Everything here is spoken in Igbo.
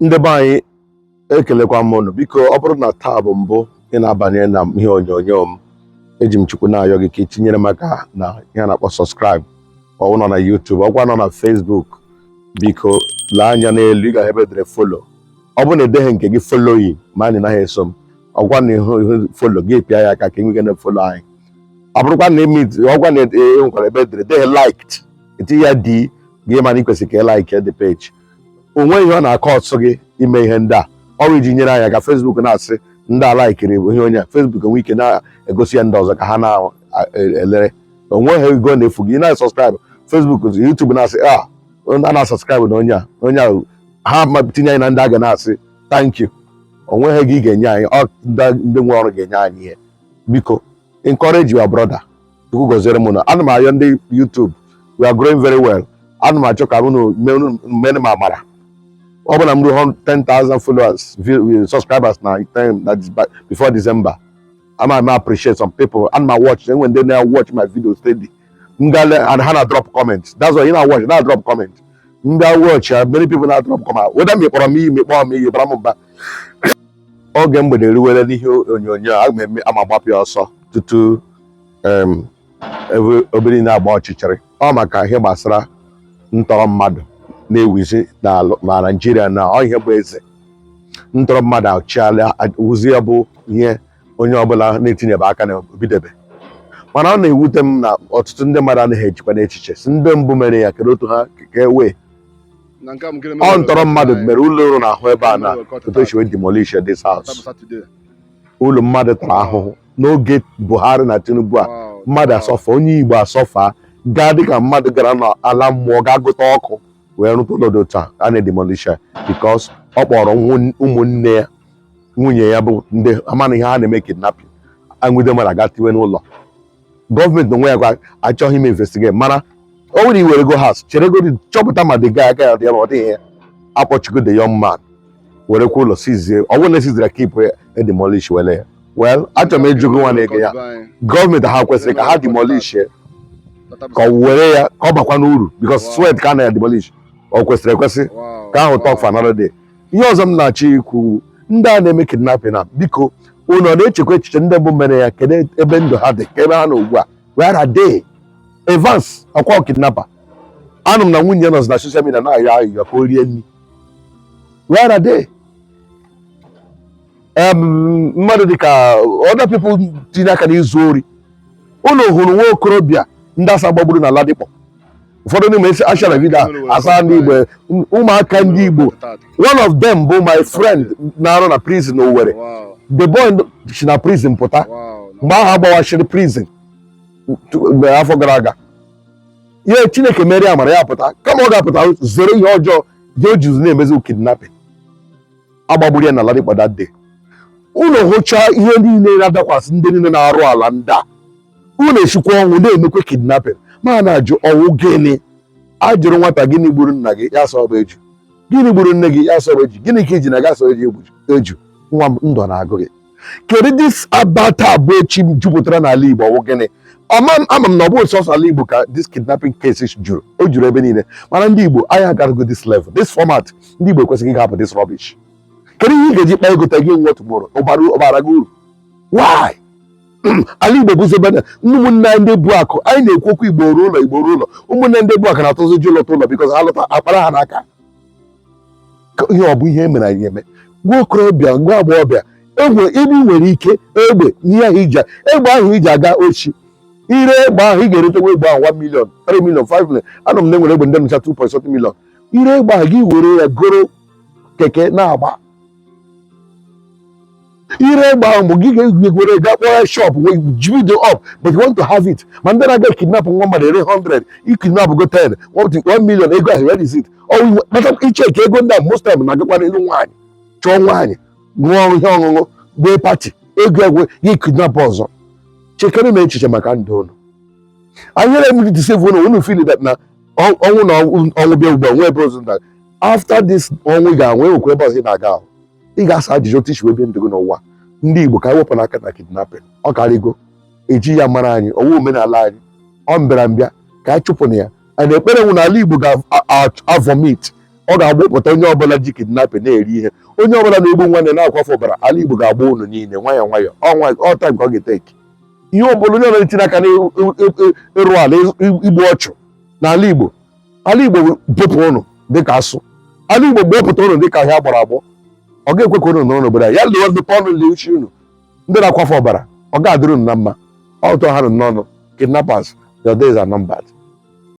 Ndị be anyị, ekelekwa m unu. Biko, ọ bụrụ na taa bụ mbụ ị na-abanye na ihe onyonyo m, eji m Chukwu na-ayọ gị ka ị tinyere m aka na ihe a na-akpọ subscribe. Ọ nọ na YouTube, ọkwa nọ na Facebook, biko lee anya n'elu, ị ga ebe edere follow. Ọ bụrụ na edeghị nke gị following, ma anyị naghị eso m, ọgwa na ihu ihu follow gị, pịa ya aka ka ị nwee ike na-follow anyị. Ọ bụrụkwa na emi ọgwa na e nwekwara ebe edere deghị liked, etinye ya d gị, mana ị kwesịrị ka ị like the page. O nweghị ihe ọ na-akọ ọtụ gị ime ihe ndị a, ọrụ iji nyere anyị aka. Facebook na-asị ndị a likeiri ihe onye a, Facebook enwe ike na-egosi ya ndị ọzọ ka ha na-elere. Onweghị ego na-efu gị ị na-subscribe Facebook. YouTube na-asị a a na-subscribe na onye a, onye a ha ma tinye anyị na ndị a ga na-asị thank you. Onweghị ego ị ga-enye anyị, ọ ndị nwe ọrụ ga-enye anyị ihe. Biko, encourage your brother. Chukwu gọziere m na ana m ayọ ndị YouTube, we are growing very well. Ana m achọ ka unu mere m amara. Ọ bụ na m ruo 10,000 followers, subscribers na before December, ama m appreciate some people. Ana m watch, enwe ndị na watch my video steady m ga and ha na drop comment. That's why you na watch na drop comment. M ga watch ya, many people na drop comment, whether m kpọrọ m iyi, m kpọrọ m iyi, bara m mba. Oge mgbede eruwere n'ihe onyonyo a, aga m eme ama agbapụ ya ọsọ tutu ebe obere na-agba ọchịchịrị. Ọ maka ihe gbasara ntọrọ mmadụ na-ewizi na Naịjirịa, na ọ ihe bụ eze ntọrọ mmadụ achịala wụzi ya bụ ihe onye ọbụla na-etinyebe aka na obidebe. Mana ọ na-ewute m na ọtụtụ ndị mmadụ anaghị ejikwa n'echiche si ndị mbụ mere ya, kedu otu ha ka wee Na nke a m nke ọ ntọrọ mmadụ mere ụlọ ọrụ na-ahụ ebe a na otu esi wee demolish this house. Ụlọ mmadụ tara ahụhụ n'oge Buhari na Tinubu a. Mmadụ asọfa, onye Igbo asọfa gaa dịka mmadụ gara n'ala mmụọ gaa gote ọkụ wee rụta ụlọ dị otu a, a na-edemolish ya because ọ kpọrọ ụmụnne ya, nwunye ya, bụ ndị amana ihe ha na-eme, kidnapping, anwude mmadụ aga tiwe n'ụlọ. Gọọmenti onwe ya gwa achọghị ime investigate, mana o nwere iwere go house chere go chọpụta ma the guy aka ya dị ya ma ọ dịghị ya. Akpọchigo the young man, werekwa ụlọ sizie. Ọ bụrụ na esiziri keep ya, edemolish wele ya. Well, achọrọ m ịjụ gị nwa na-ege ya, gọọmenti ha kwesịrị ka ha demolish ya, ka ọ were ya ka ọ bakwa n'uru, because sweat ka a na-demolish, ọ kwesịrị ekwesị? Ka ahụ talk for another day. Ihe ọzọ m na-achọ ikwu, ndị a na-eme kidnapping na, biko, unu ọ na-echekwa echiche ndị mbụ mere ya, kedu ebe ndụ ha dị, ka ebe ha nọ ugbu a? Where are they? Evans ọkwa kidnapper, anụ m na nwunye nọzi na social media na-ayọ ayịyọ ka o rie nri. Where are they? Mmadụ dịka other people tinye aka n'izu ori. Unu hụrụ nwa okorobịa ndị asa gbagburu na Ladipo. Ụfọdụ n'ime esi ashara video a asa ndị Igbo, ụmụaka ndị Igbo. One of them bụ my friend na-arụ na prison Owerri. The boy si na prison pụta mgbe ahụ agbawachiri prison mgbe afọ gara aga. Ihe Chineke mere amara ya pụta, kama ọ ga-apụta zere ihe ọjọọ ihe o jizi na-emezi kidnapping, agbagburu ya na Ladipo that day. Unu hụchaa ihe niile na-adakwasị ndị niile na-arụ ala ndị a, unu echikwa ọnwụ na-emekwa kidnapping. Ma na-ajụ, ọnwụ gịnị? A jụrụ nwata, "Gịnị gburu nna gị?" Ya sọ, "Ọ bụ eju." "Gịnị gburu nne gị?" Ya sọ, "Bụ eju." "Gịnị ka iji na gị?" Sọ, "Eju." Eju nwa m, ndụ na-agụ gị. Kedu this abata abụ echi jupụtara n'ala Igbo? Ọwụ gịnị? Ama ama m na ọ bụghị sọsọ ala Igbo ka this kidnapping cases juru. O juru ebe niile, mana ndị Igbo anyị agarago this level, this format. Ndị Igbo ekwesịghị ịhapụ this rubbish. Kedu ihe ị ga-eji kpa ego gị nwa tomorrow? Ọbara ọbara gị uru? Why? Ala Igbo bụzi ebe na ụmụnne anyị ndị bụ akụ anyị na-ekwu okwu Igbo ruo ụlọ, Igbo ruo ụlọ. Ụmụnne ndị bụ akụ na-atụzi ji ụlọta ụlọ because ha lọta, akpara ha n'aka. Ka ihe ọ bụ ihe e mere anyị eme. Gwa okorobịa, gwa agbọghọbịa, egbe ebe ị nwere ike, egbe n'ihe ahụ iji egbe ahụ iji aga ochi, ire egbe ahụ, ị ga-eretekwa egbe ahụ 1 million, 3 million, 5 million. Anọ m na enwere egbe ndị nụcha 2.something million. Ire egbe ahụ, gị were ya goro keke na-agba. Ire egbe ahụ, mgbe gị ga-egwere ga kpọọ shop video up, but you want to have it. Ma ndị na-aga kidnap nwa mmadụ ere 100, i kidnap go 10, 1 million ego ahụ, where is it? Ọ icheke ego ndị a, most time na-agakwa n'elu nwaanyị, chọọ nwaanyị, ṅụọ ihe ọṅụṅụ, gbee party, ego egwe gị kidnap ọzọ. Chekere m echiche maka ndụ unu. Anyị na-eme deceive unu. Unu feel that na ọnwụ na ọnwụ bịa ugbu a, nwee ebe ọzọ na after this ọnwụ ị ga-anwụ, enwekwa ebe ọzọ ị na-aga ahụ, ị ga-asa ajụjụ otu isi wee bie ndụ gị n'ụwa. Ndị Igbo, ka anyị wepụ n'aka na kidnapping. Ọ karịgo eji ya mara anyị, ọwụ omenala anyị, ọ mbịara mbịa ka anyị chụpụ na ya. Anyị ekpere nwụ n'ala Igbo ga-avomit Ọ ga-agbụpụta onye ọbụla ji kidnapping na-eri ihe, onye ọbụla na-egbu nwanne, na-akwafe ọbara. Ala Igbo ga-agba unu niile nwayọọ nwayọọ. Ọnwa ọ time ka ọ ga-eteki. Ihe ọbụla onye ọbụla etinye aka n'ịrụ ala, igbu ọchụ n'ala Igbo, ala Igbo bụpụ ụnụ dịka asụ. Ala Igbo gbepụta ụnụ dịka ahịa gbara agbọ. Ọ ga-ekwe ka ụnụ nọrọ n'obodo a. Ya lụọ mepe ọnụ, lie uchi unu ndị na-akwafe ọbara. Ọ ga-adịrị unu na mma. Ọtọ ha nọ n'ọnụ. Kidnappers, your days are numbered.